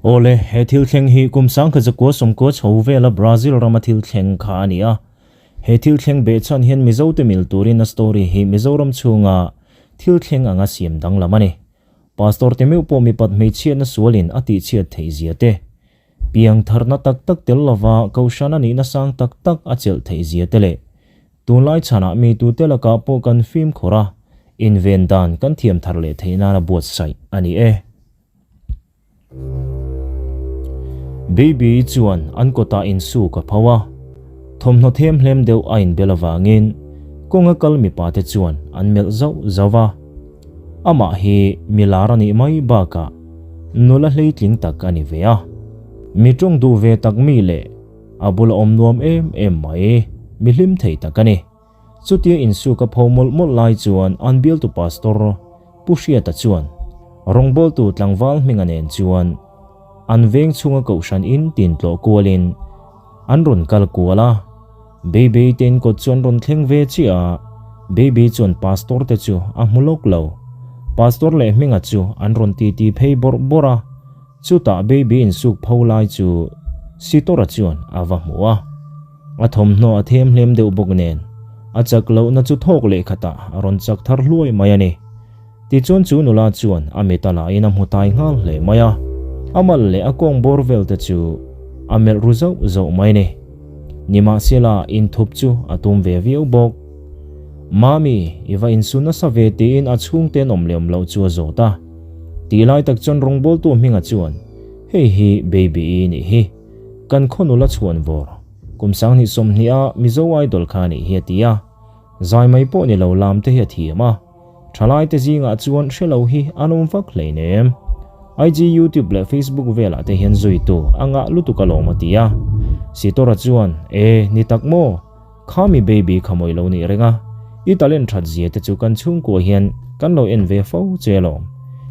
Awle, he thil thleng hi kum 1990 chho vela Brazil rama thil thleng kha a ni a. He thil thleng behchhan hian Mizote mil turin a story hi Mizoram chhunga thil thleng anga siam danglam a ni. Pastor te meuh pawh mipat hmeichhiatna sualin a tihchhiat theih zia te, piang tharna tak tak tel lova kohhran a nihna sang tak tak a chelh theih zia te leh tunlai chhanah mi tute lakah pawh kan fimkhur a, inven dan kan thiam thar leh theih nana buatsaih a ni e. Baby-i chuan an kawtah insuk a pho a, thawmhnaw them hlem deuh a inbel avangin kawnga kal mipa te chuan an melh zauh zauh a. Amah hi mi lar a nih mai bakah nula hleitling tak a ni ve a. Mi tawng duh ve tak mi leh a bula awm nuam em em mai, mi hlim thei tak a ni. Chutia insuk a pho mawlh mawlh lai chuan an bialtu pastor Pu Hriata chuan rawngbawltu tlangval hminga nen chuan an veng chhunga kohhran in tin tlawh kualin an rawn kal kual a. Baby te in kawt chu an rawn thleng ve chiah a, Baby chuan pastor te chu a hmu lawk lo. Pastor leh hminga chu an rawn titi phei bawrh bawrh a, chutah Baby insuk pho lai chu Sitora chuan a va hmu a. A thawmhnaw a them hlem deuh bawk nen, a chak lohna chu thawk leh khatah a rawn chak thar hluai mai a ni. Tichuan chu nula chuan a mit a lahin a hmu tai nghal hle mai a, a mal leh a kawng bawr vel te chu a melh ru zauh zauh mai a ni. Nimahsela inthup chu a tum ve viau bawk. Mami, i va insu nasa ve tiin a chhungte an awm leh awm loh chu a zawt a. Tih lai tak chuan rawngbawltu hminga chuan, Hei hi Baby-i nih hi. Kan khaw nula chhuan vawr, kum 2020 a Mizo Idol kha nih hi a ti a, zai mai pawh ni lo lam te hi a thiam a, thalai te zingah chuan hre lo hi an awm vak hleinem. IG, YouTube leh Facebook velah te hian zuitu a ngah lutuk alawm a ti a. Sitora chuan, E, ni tak maw? Khami baby kha mawi lo nih reng a, i talent that zia te chu kan chhungkua hian kan lo en ve fo che alawm.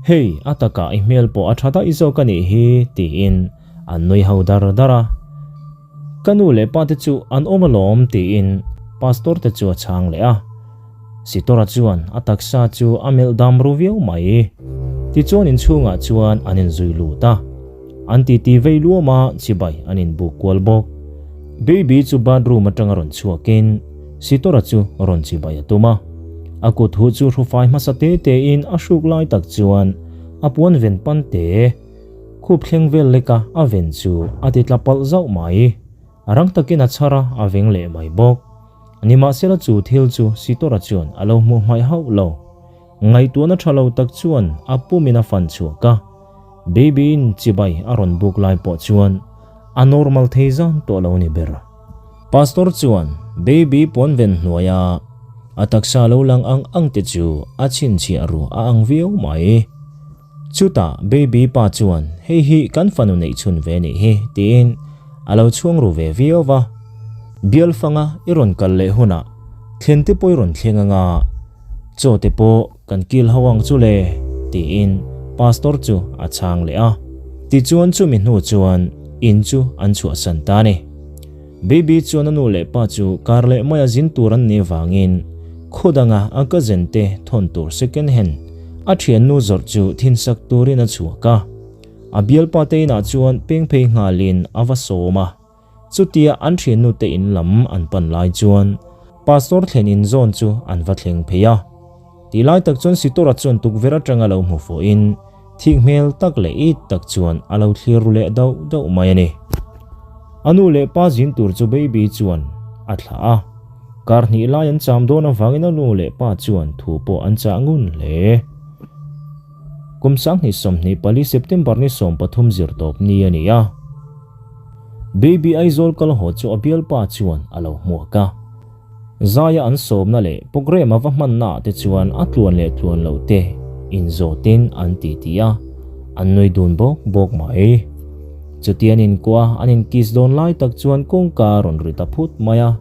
Hei, a takah i hmel pawh a tha daih zawk a nih hi, tiin an nui ho dar dar a. Ka nu leh pa te chu an awm alawm, tiin pastor te chu a chhang leh a. Sitora chuan a taksa chu a melh dam ru viau mai. Tichuan inchhungah chuan an inzui lut a. An titi vei luam a, chibai an inbuk kual bawk. Baby chu bathroom atanga rawn chhuakin Sitora chu rawn chibai a tum a. A kut huh chu hrufai hmasa te tein a hruk lai tak chuan a puan ven pan te khup thleng vel leka a ven chu a ti tla palh zauh mai. A rang takin a chhar a, a veng leh mai bawk. Nimahsela chu thil chu Sitora chuan a lo hmuh hmaih hauh lo. Ngaihtuahna tha lo tak chuan a pumin a fan chhuak a, Baby-in chibai a rawn buk lai pawh chuan a normal thei zan tawh lo ni ber. Pastor chuan Baby puan ven hnuaia a taksa lo lang ang ang te chu a chhinchhiah ru a ang viau mai. Chutah Baby pa chuan hei hi kan fanu neih chhun ve nih hi tiin a lo chhuang ru ve viau va. Bial fanga i rawn kal leh hunah thlen te pawh i rawn thleng anga chaw te pawh kan kil ho ang chu le tiin pastor chu a chhang leh a. Tichuan chumi hnu chuan in chu an chhuahsan ta a ni. Baby chuan a nu leh pa chu kar leh maia zin tur an nih avangin khaw danga a cousin te thawn tur second hand a thiannu zawrh chu thinsak turin a chhuak a. A bialpa te inah chuan peng phei nghalin a va sawm a. Chutia an thiannu te in lam an pan lai chuan pastor thlen in zawn chu an va thleng phei a. Tih lai tak chuan Sitora chuan tukverh atanga lo hmu fuhin thik hmel tak leh it tak chuan a lo thlir ru leh dauh dauh mai a ni. A nu leh pa zin tur chu Baby chuan a thlah a. Kar hnih lai an cham dawn avangin a nu leh pa chuan thu pawh an chah ngun hle. Kum 2024 September ni 13 zirtawp ni a ni a. Baby Aizawl kal haw chu a bialpa chuan a lo hmuak a. Zaia an sawmna leh programme a va hmanna ah te chuan a tluan leh tluan loh te inzawtin an ti ti a, an nui dun bawk bawk mai. Chuti an inkuah a, an inkiss dawn lai tak chuan kawngka a rawn ri ta phut mai a,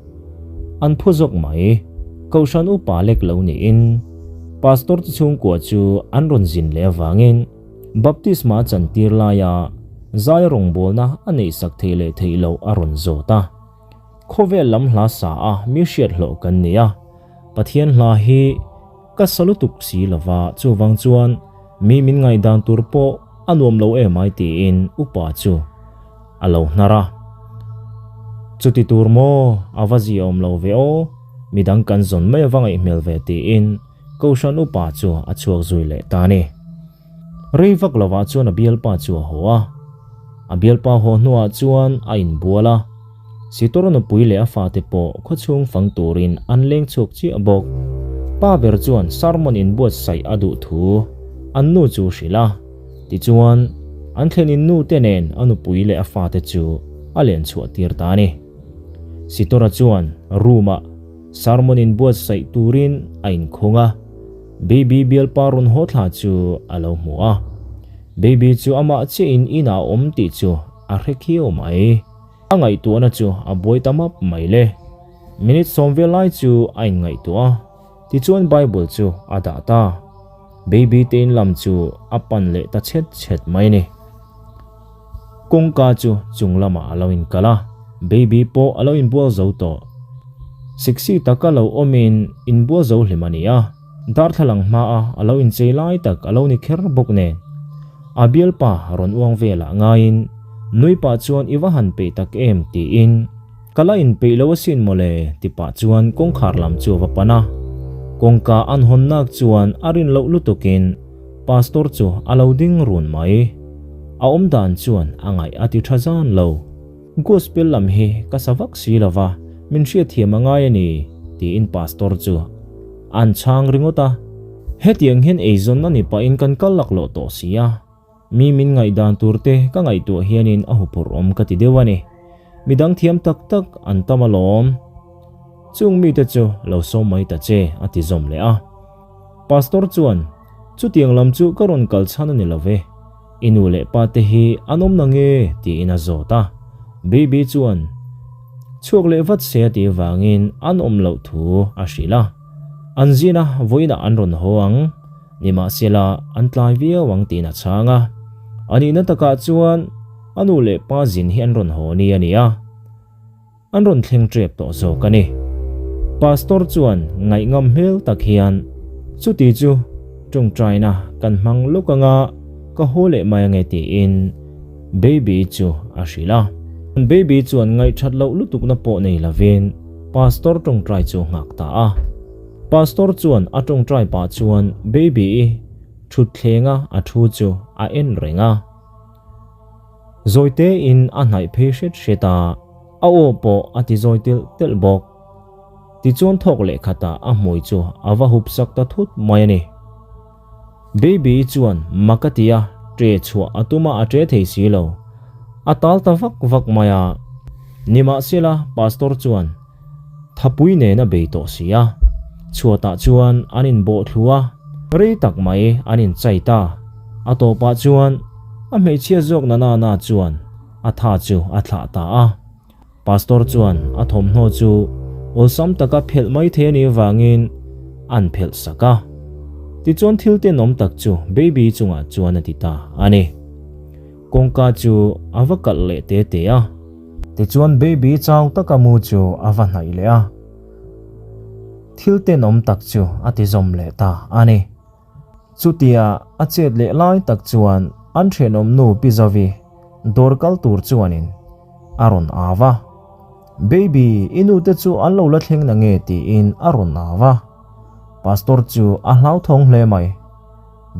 an phu zawk mai. Kohhran upa lek lo niin Pastor te chhungkua chu an rawn zin leh avangin Baptisma a chantir laia Zaia rawngbawlna a neihsak theih leh theih loh a rawn zawt a. Khawvel lam hla sa a mi hriat hlawh kan ni a, Pathian hla hi ka sa lutuk si lova chuvang chuan mi min ngaihdan tur pawh A nuam lo emai tiin upa chu a lo hnar a. Chuti tur maw? A va ziaawm lo ve aw, midang kan zawn mai a va ngaih hmel ve tiin Kohhran upa chu a chhuak zui leh ta a ni. Rei vak lovah chuan a bialpa chu a haw a. A bialpa haw hnuah chuan a inbual a. Sitor nupui leh a fate pawh khawchhung fang turin an leng chhuak chiah bawk. Pa ber chuan sermon inbuatsaih a duh thu an nu chu hrilh a. Tichuan, an thlenin nu te nen a nupui leh a fate chu a len chhuah tir ta a ni. Sitora chuan room-ah sermon inbuatsaih turin a inkhung a. Baby bialpa rawn haw thla chu a lo hmu a. Baby chu amah chiahin inah a awm tih chu a hre khiau mai. A ngaihtuahna chu a buai ta map mai le. Minute sawm vel lai chu a inngaihtuah a, tichuan Bible chu a dah ta. Baby te in lam chu a pan leh ta chhet chhet mai a ni. Kawngka chu chung lamah a lo inkalh a, Baby pawh a lo inbual zo tawh. Sexy taka lo awmin inbual zo hlim a ni a. Darthlalang hmaa a lo inchei lai tak a lo ni kher bawk nen, a bialpa rawn uang velah ngaiin nui pah chuan i va han peih tak em tiin ka la inpeih lo asin mawle ti pah chuan kawngkhar lam chu a va pan a. Kawngka an hawn nak chuan a rin loh lutukin Pastor chu a lo ding run mai. A awmdan chuan a ngaih a ti tha zan lo. Gospel lam hi ka sa vak si lo va, min hriatthiam a ngai a ni, tiin Pastor chu an chhang ringawt a. Hetiang hian eizawnna ni pahin kan kal laklawh tawh si a, mi min ngaihdan tur te ka ngaihtuah hianin a huphurh awm ka ti deuh a ni. Midang thiam tak tak an tam alawm. Chung mite chu lo sawm mai ta che, a ti zawm leh a. Pastor chuan, Chutiang lam chu ka rawn kal chhan a ni lo ve. I nu leh pa te hi an awm na nge? tiin a zawt a. Baby chuan chhuak leh vat se a tih vangin an awm loh thu a hrilh a. An zin a, vawiinah an rawn haw ang. Nimahsela, an tlai viau ang tiin a chhang a. A nihna takah chuan a nu leh pa zin hi an rawn haw ni a ni a. An rawn thleng ṭep tawh zawk a ni. Pastor chuan ngaihngam hmel tak hian, Chuti chu ṭawngṭaina kan hmang lawk anga ka haw leh mai ange tiin Baby chu a hrilh a. Baby chuan ngaihṭhat loh lutukna pawh nei lovin Pastor ṭawngṭai chu nghak ta a. Pastor chuan a ṭawngṭai pah chuan Baby-i ṭhutthleng a a ṭhu chu a en reng a. Zawite in a hnaih phei hret hret a, a aw pawh a ti zawi telh telh bawk. Tichuan thawk leh khatah a hmui chu a va hup sak ta thut mai a ni. Baby-i chuan mak a ti a, ṭe chhuah a tum a a ṭe thei si lo. A tal ta vak vak mai a. Nimahsela Pastor chuan Thapui nen a bei tawh si a, chhuatah chuan an inbawh thlu a, rei tak mai an inchai ta. A tawpah chuan a hmeichhia zawk Nanana chuan a tha chu a thlah ta a. Pastor chuan a thawmhnaw chu awlsam taka phelh mai thei a nih avangin an phelh sak a. Tichuan thil tenawm tak chu Baby chungah chuan a ti ta a ni. Kawngka chu a va kalh leh te te a. Tichuan Baby chau taka mu chu a va hnaih leh a, thil tenawm tak chu a ti zawm leh ta a ni. Chutia a chet leh lai tak chuan an thenawm nu Pi Zovi dawr kal tur chuanin a rawn au a, Baby, i nu te chu an lo la thleng na nge tiin a rawn au a. Pastor chu a hlauthawng hle mai.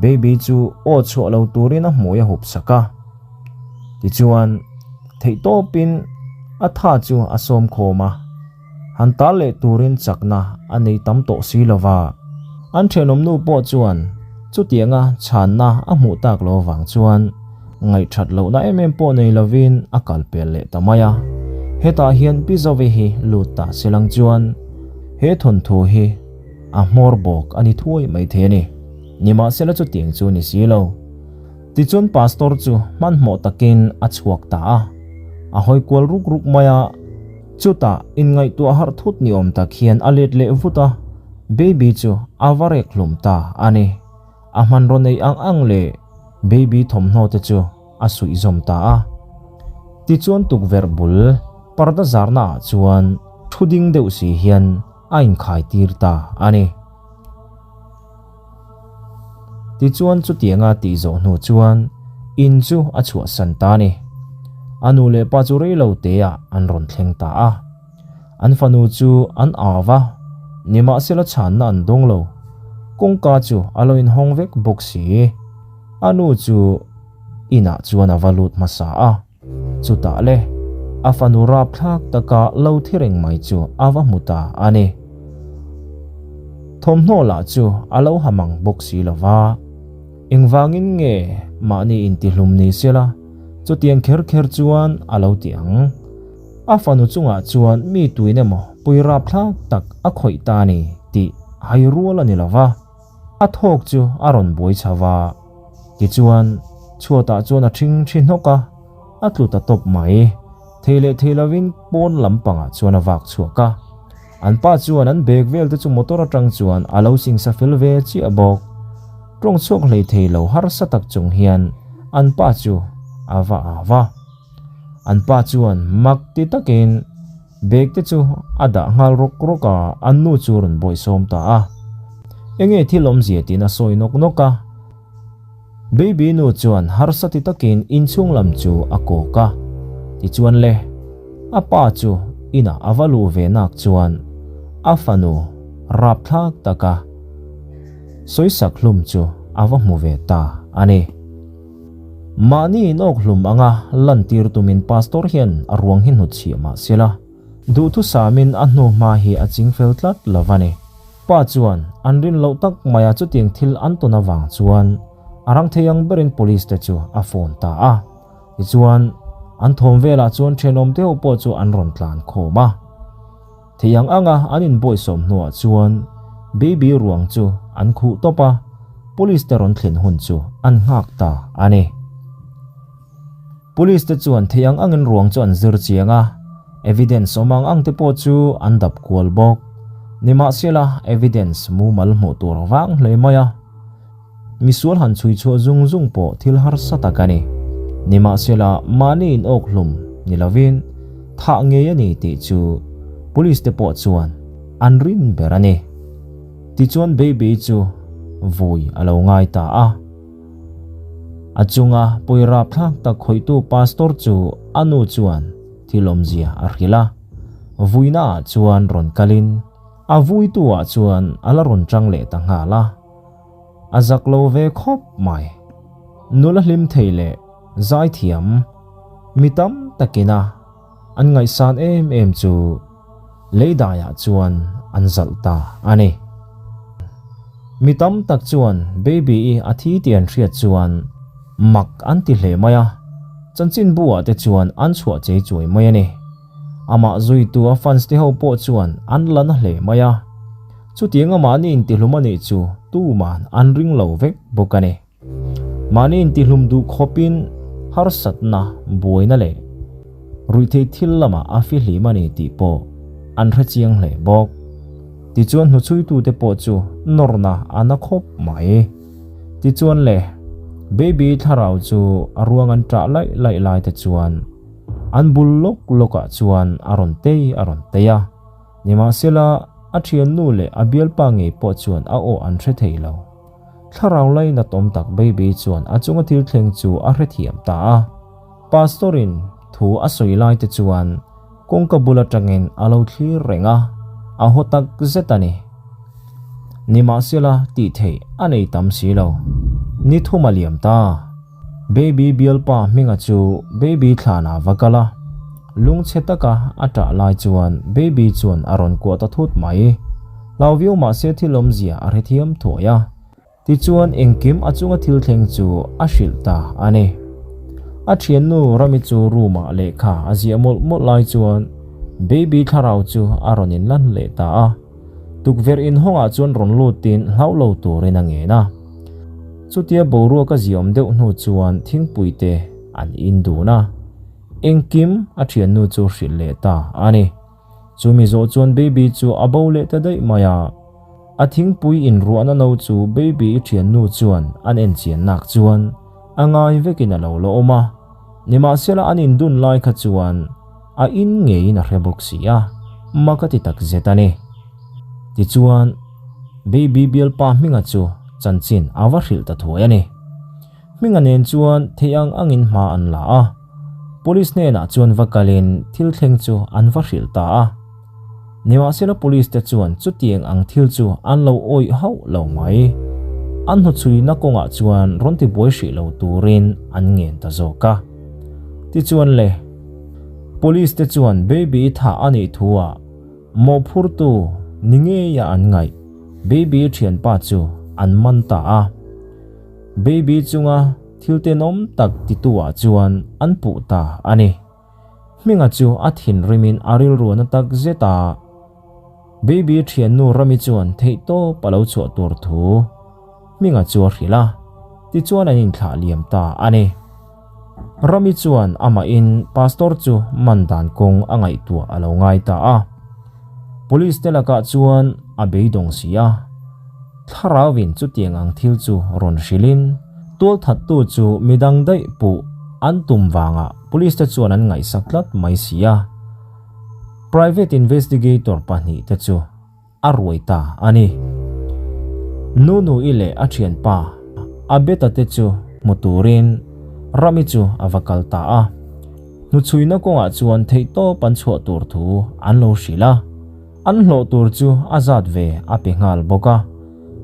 Baby chu aw chhuah lo turin a hmui a hup sak a. Tichuan, theihtawpin a tha chu a sawm khawm a, han tal leh turin chakna a nei tam tawh si lo va. An thenawm nu pawh chuan chutianga chhanna a hmuh tak lo avang chuan ngaihthat lohna em em pawh nei lovin a kal pel leh ta mai a. Hetah hian Pi Zovi hi lut ta se lang chuan he thawnthu hi A hmawr bawk a ni thuai mai thei a ni. Nimahsela chutiang chu ni si lo. Tichuan Pastor chu hmanhmawh takin a chhuak ta a. A hawi kual ruk ruk mai a. Chutah inngaihtuah harh thut ni awm tak hian a let leh vut a, Baby chu a va rek hlum ta a ni. A hmanraw nei ang ang leh Baby thawmhnaw te chu a suih zawm ta a. Tichuan tukverh bul parda zarna ah chuan thu ding deuh si hian a inkhai tir ta a ni. Tichuan chutianga tih zawh hnu chuan In chu a chhuahsan ta a ni. A nu leh pa chu rei lo teah an rawn thleng ta a. An fanu chu an au va, nimahsela chhanna an dawng lo. Kawngka chu a lo inhawng vek bawk si. A nu chu inah chuan a va lut hmasa a. Chutah le, a fanu rapthlak taka lo thi reng mai chu a va hmu ta a ni. Thawmhnaw lah chu a lo ha mang bawk si lo va. Engvangin nge mahni intihlum ni sela chutiang kher kher chuan a lo ti ang? A fanu chungah chuan mi tuin emaw pui rapthlak tak a khawih ta a ni tih hai rual a ni lo va. A thawk chu a rawn buai chho va, tichuan chhuatah chuan a ṭhing ṭhi hnawk a, a tlu ta tawp mai. Thei leh thei lovin pawn lampangah chuan a vak chhuak a. An pa chuan an bag vel te chu motor atang chuan a lo singsa fel ve chiah bawk. Tawng chhuak hlei thei lo harsa tak chung hian an pa chu a va au va. An pa chuan mak ti takin Bag te chu a dah nghal rawk rawk a, an nu chu a rawn bawihsawm ta a. Enge thil awmzia tiin a sawi nawk nawk a. Baby nu chuan harsa ti takin inchhung lam chu a kawk a. Tichuan le, a pa chu inah a va luh ve nak chuan a fanu rapthlak taka sawisak hlum chu a va hmu ve ta a ni. Mahni inawk hlum anga lantir tumin Pastor hian a ruang hi hnutchhiah mah sela, duhthusamin a hnu hma hi a ching fel tlat lo va ni. Pa chuan an rin loh tak maia chutiang thil an tawn avang chuan a rang thei ang berin Police te chu a phone ta a. Tichuan, an thawm velah chuan thenawm te ho pawh chu an rawn tlan khawm a. Thei ang anga an inbawihsawm hnuah chuan Baby ruang chu an khuh tawp a, Police te rawn thlen hun chu an nghak ta a ni. Police te chuan thei ang angin ruang chu an zir chiang a, evidence awm ang ang te pawh chu an dap kual bawk. Nimahsela, evidence mumal hmuh tur vang hle mai a. Misual han chhui chhuah zung zung pawh thil harsa tak a ni. Nimahsela, mahni in awk hlum ni lovin thah ngei a ni tih chu Police te pawh chuan an rin ber a ni. Tichuan Baby chu vui a lo ngai ta a. A chunga pawi rapthlak tak khawihtu Pastor chu a nu chuan thil awmzia a hrilh a. Vuina ah chuan rawn kalin a vuitu ah chuan a la rawn tang leh ta nghal a. A zak lo ve khawp mai. Nula hlim thei leh zaithiam mi tam takina an ngaihsan em em chu leidaiah chuan an zalh ta a ni. Mi tam tak chuan Baby-i a thi tih an hriat chuan mak an ti hle mai a, chanchinbu ah te chuan an chhuah chei chuai mai a ni. Amah zuitu a fans te ho pawh chuan an la na hle mai a. Chutianga mahni intihlum a nih chu tuman an ring lo vek bawk a ni. Mahni intihlum duh khawpin harsatna, buaina leh ruihtheih thil lamah a fihlim a ni tih pawh an hre chiang hle bawk. Tichuan hnuchhuitute pawh chu nawrna a na khawp mai. Tichuan le, Baby thlarau chu a ruang an ṭah laih laih lai te chuan an bul lawk lawkah chuan a rawn tei a rawn tei a. Nimahsela, a thiannu leh a bialpa ngei pawh chuan a aw an hre thei lo. Thlarau lainat awm tak Baby chuan a chunga thil thleng chu a hrethiam ta a. Pastor-in thu a sawi lai te chuan kawngka bul atangin a lo thlir reng a, a haw tak zet a ni. Nimahsela, tih theih a nei tam si lo. Ni thum a liam ta. Baby bialpa hminga chu Baby thlanah va kal a, lungchhe taka a ṭah lai chuan Baby chuan a rawn kuah ta thut mai. Hlau viau mahse thil awmzia a hrethiam thuai a, tichuan engkim a chunga thil thleng chu a hrilh ta a ni. A ṭhiannu Rami chu room-ah lehkha a ziah mawlh mawlh lai chuan Baby thlarau chu a rawn inlan leh ta a. Tukverh inhawngah chuan rawn lutin hlau lo turin a ngen a. Chutia boruak a ziawm deuh hnu chuan thingpui te an in dun a. Engkim a thiannu chu hrilh leh ta a ni. Chumi zawh chuan Baby chu a bo leh ta daih mai a. A thingpui inruahna no chu Baby i thiannu chuan an enchian nak chuan a ngai vekin a lo la awm a. Nimahsela an indun lai kha chuan A in ngeiin a hre bawk si a, mak a ti tak zet a ni. Tichuan, Baby bialpa hminga chu chanchin a va hrilh ta thuai a ni. Hminga nen chuan theih ang angin hma an la a, Police hnenah chuan va kalin thil thleng chu an va hrilh ta a. Nimahsela Police te chuan chutiang ang thil chu an lo awih hauh lo mai. An hnuchhuina kawngah chuan rawn tibuai hrih lo turin an ngen ta zawk a. Tichuan le, Police te chuan Baby i thah a nih thuah mawhphurtu ni ngeia an ngaih Baby i thianpa chu an man ta a. Baby chunga thil tenawm tak tituah chuan an puh ta a ni. Hminga chu a thinrimin a rilru na tak zet a, Baby thiannu Rami chuan theihtawp a lo chhuah tur thu Hminga chu a hrilh a, tichuan an inthlah liam ta a ni. Rami chuan amahin Pastor chu man dan kawng a ngaihtuah a lo ngai ta a. Police te lakah chuan a beidawng si a. Thlarauin chutiang ang thil chu rawn hrilhin tualthattu chu midang daih puh an tum vangah police te chuan an ngaihsak tlat mai si a. Private investigator pahnihte chu a ruai ta a ni. Nunu-i leh a thianpa Abeta te chu hmu turin Rami chu a va kal ta a. Hnuchhuina kawngah chuan theihtawp an chhuah tur thu an lo hrilh a. An hlawh tur chu a zat ve a pe nghal bawk a,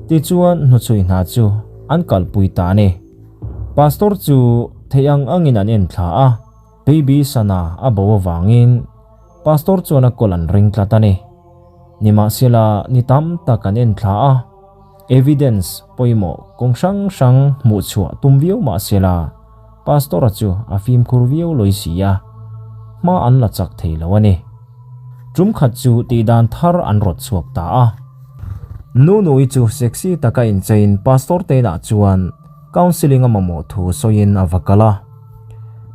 tichuan hnuchhui hna chu an kalpui ta a ni. Pastor chu theih ang angin an en thla a, Baby sana a bo avangin Pastor chuan a kawl an ring tlat a ni. Nimahsela ni tam tak an en thla a, evidence pawimawh kawng hrang hrang hmuh chhuah tum viau mahsela Pastor-a chu a fimkhur viau lawi si a, hma an la chak thei lo a ni. Tum khat chu tihdan thar an rawt chhuak ta a. Nunui chu sexy taka incheiin Pastor Teinah chuan counselling a mamawh thu sawiin a va kal a.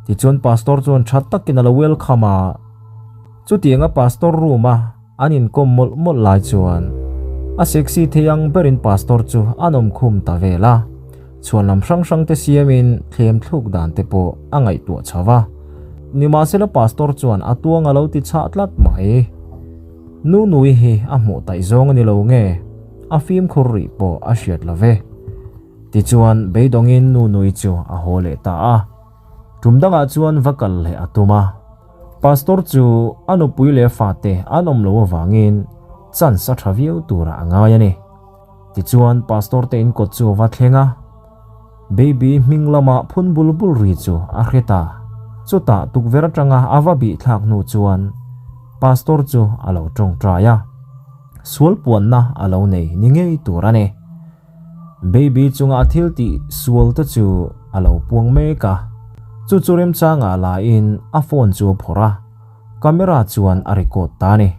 Tichuan Pastor chuan tha takin a lo welcome a. Chutianga Pastor room-a An inkawm mawlh mawlh lai chuan a sexy thei ang berin pastor chu an awm khum ta vel a, chhuanlam hrang hrang te siamin thlem thluk dan te pawh a ngaihtuah chho va. Nimahsela pastor chuan a tuang a lo ti chhah tlat mai. Nunui hi a hmuh taih zawng a ni lo nge, a fimkhur rih pawh a hriat lo ve. Tichuan beidawngin Nunui chu a haw leh ta a. Tum dangah chuan va kal leh a tum a. Pastor chu a nupui leh fate an awm loh avangin chance a tha viau turah a ngai a ni. Tichuan Pastor te inkawt chu a va thleng a, Baby hming lama phun bul bul ri chu a hre ta. Chutah tukverh atanga a va bih thlak hnu chuan Pastor chu a lo tawngtai a, sual puanna a lo nei ni ngei tur a ni. Baby chunga a thil tih sual te chu a lo puang mek a, chu chu remchangah la in a phone chu a phawrh a, camera chuan a record ta a ni.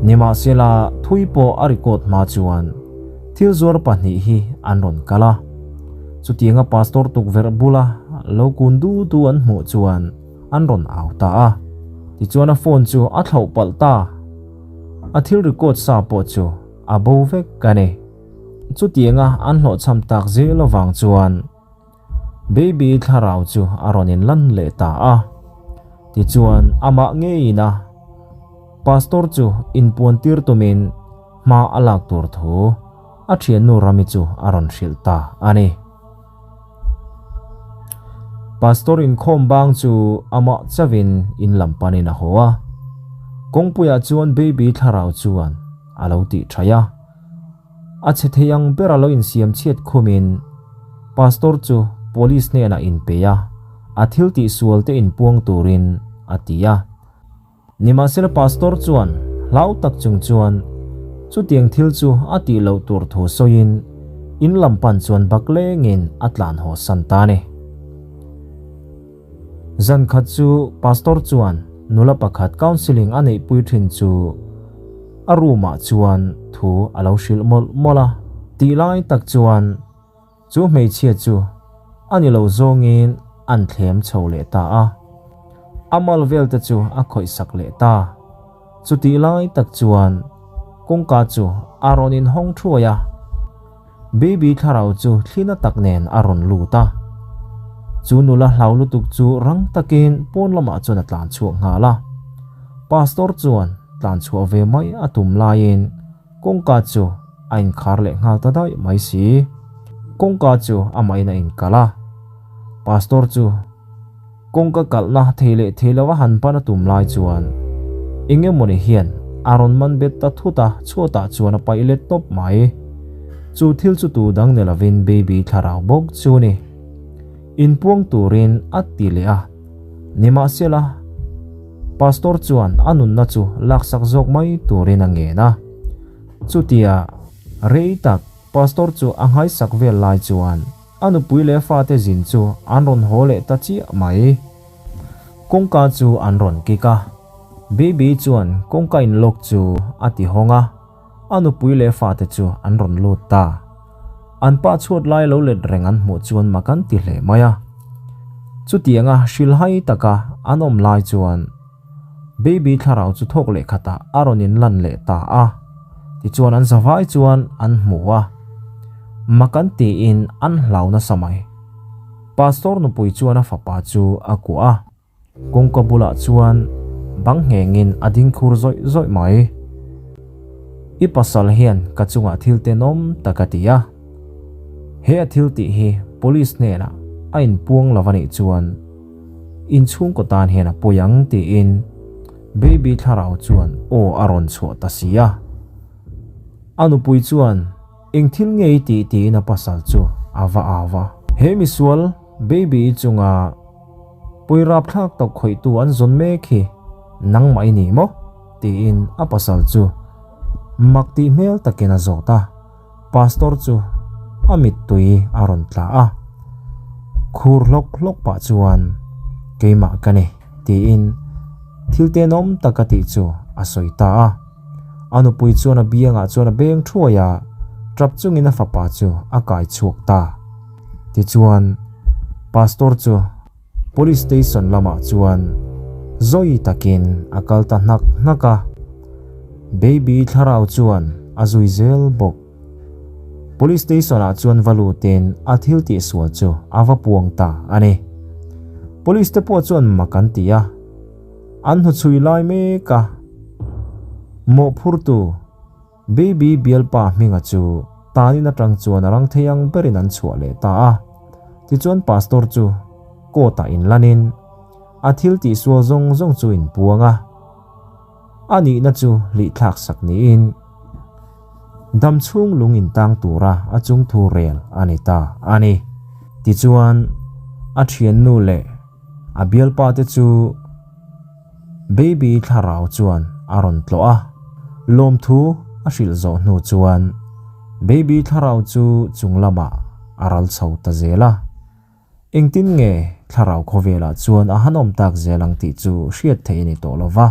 Nimahsela thui pawh a record hma chuan thil zuar pahnih hi an rawn kal a, chutianga pastor tukverh bula lo kun du du an hmuh chuan an rawn au ta a, tichuan a phone chu a thlauh palh ta, a thil record sa pawh chu a bo vek a ni. Chutianga an hlawhchham tak zel avang chuan Baby thlarau chu a rawn inlan leh ta a. Tichuan amah ngeiin a Pastor chu inpuantir tumin hma a lak tur thu a thiannu Rami chu a rawn hrilh ta a ni. Pastor inkhawm bang chu amah chauhin in lam panin a haw a. Kawngpuiah chuan Baby thlarau chuan a lo tih thaih a. A chhe thei ang bera lo insiam chhiat khumin Pastor chu Police hnenah inpe a, a thil tihsual te inpuang turin a ti a. Nimahsela Pastor chuan hlau tak chung chuan chutiang thil chu a tih loh tur thu sawiin in lam pan chuan bak lengin a tlan haw san ta a ni. Zan khat chu Pastor chuan nula pakhat counselling a neihpui thin chu a room ah chuan thu a lo hrilh mawlh mawlh a, tih lai tak chuan chu hmeichhia chu a ni lo zawngin an thlem chho leh ta a, a mal vel te chu a khawih sak leh ta. Chutih lai tak chuan kawngka chu a rawn inhawng thuai a. Baby thlarau chu thlina tak nen a rawn lut a. Chu nula hlau lutuk chu rang takin pawn lamah chuan a tlan chhuak nghal a. Pastor chuan tlan chhuah ve mai a tum laiin kawngka chu a inkhar leh nghal ta daih mai si. Kawngka chu amahin a inkalh a. Pastor chu kawngka kalhna thei leh thei lova han pan a tum lai chuan eng emawni hian a rawn man bet ta thut a, chhuatah chuan a paih let tawp mai. Chu thil chu tu dang ni lovin Baby thlarau bawk chu a ni. Inpuang turin a ti leh a, nimahsela Pastor chuan a nunna chu laksak zawk mai turin a ngen a. Chutia rei tak Pastor chu a nghaisak vel lai chuan a nupui leh fate zin chu an rawn haw leh ta chiah mai. Kawngka chu an rawn kik a, Baby chuan kawngka in lock chu a ti hawng a, a nupui leh fate chu an rawn lut ta. An pa chhuat lai lo let reng an hmuh chuan mak an ti hle mai a. Chutianga hrilhai taka an awm lai chuan Baby thlarau chu thawk leh khatah a rawn in lan leh ta a, tichuan an zavai chuan an hmu a. Mak an tiin an hlau nasa mai. Pastor nupui chuan a fapa chu a kuah a, kawngka bulah chuan bang nghengin a ding khur zawih zawih mai. I pasal hian ka chungah thil tenawm tak a ti a. He a thil tih hi police hnenah a inpuang lo a nih chuan Inchhungkaw tan hian a pawi ang tiin Baby thlarau chuan aw a rawn chhuah ta si a. A nupui chuan eng thil nge i tih tiin a pasal chu a va au a. He misual Baby-i chunga pawi rapthlak tak khawihtu an zawn mek hi nangmah i ni maw? tiin a pasal chu mak tih hmel takin a zawt a. Pastor chu a mittui a rawn tla a, khur hlawk hlawk pah chuan keimah ka ni tiin thil tenawm tak a tih chu a sawi ta a. A nupui chuan a biangah chuan a beng thuai a, tap chungin a fapa chu a kai chhuak ta. Tichuan Pastor chu Police station lamah chuan zawi takin a kal ta hnak hnak a, Baby thlarau chuan a zui zel bawk. Police station ah chuan va lutin a thil tihsual chu a va puang ta a ni. Police te pawh chuan mak an ti a, an hnuchhui lai mek a, mawhphurtu, Baby bialpa hminga chu tanin atang chuan a rang thei ang berin an chhuah leh ta a. Tichuan Pastor chu court ah inlanin a thil tihsual zawng zawng chu inpuang a. A nihna chu hlihthlak sak niin dam chhung lung intang tura a chungthu rel a ni ta a ni. Tichuan a thiannu leh a bialpa te chu Baby thlarau chuan a rawn tlawh a, lawmthu a hrilh zawh hnu chuan Baby thlarau chu chung lamah a ral chho ta zel a. Engtin nge thlarau khawvelah chuan a han awm tak zel ang tih chu hriat theih a ni tawh lo va.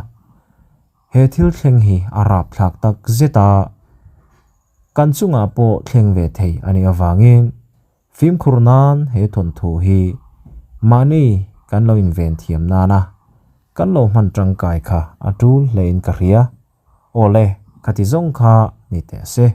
He thil thleng hi a rapthlak tak zet a, kan chungah pawh thleng ve thei a nih avangin Fimkhur nan he thawnthu hi mahni kan lo inven thiam nana kan lo hman tangkai kha a tul hlein ka hria. Awle, khati zawng kha ni teh se.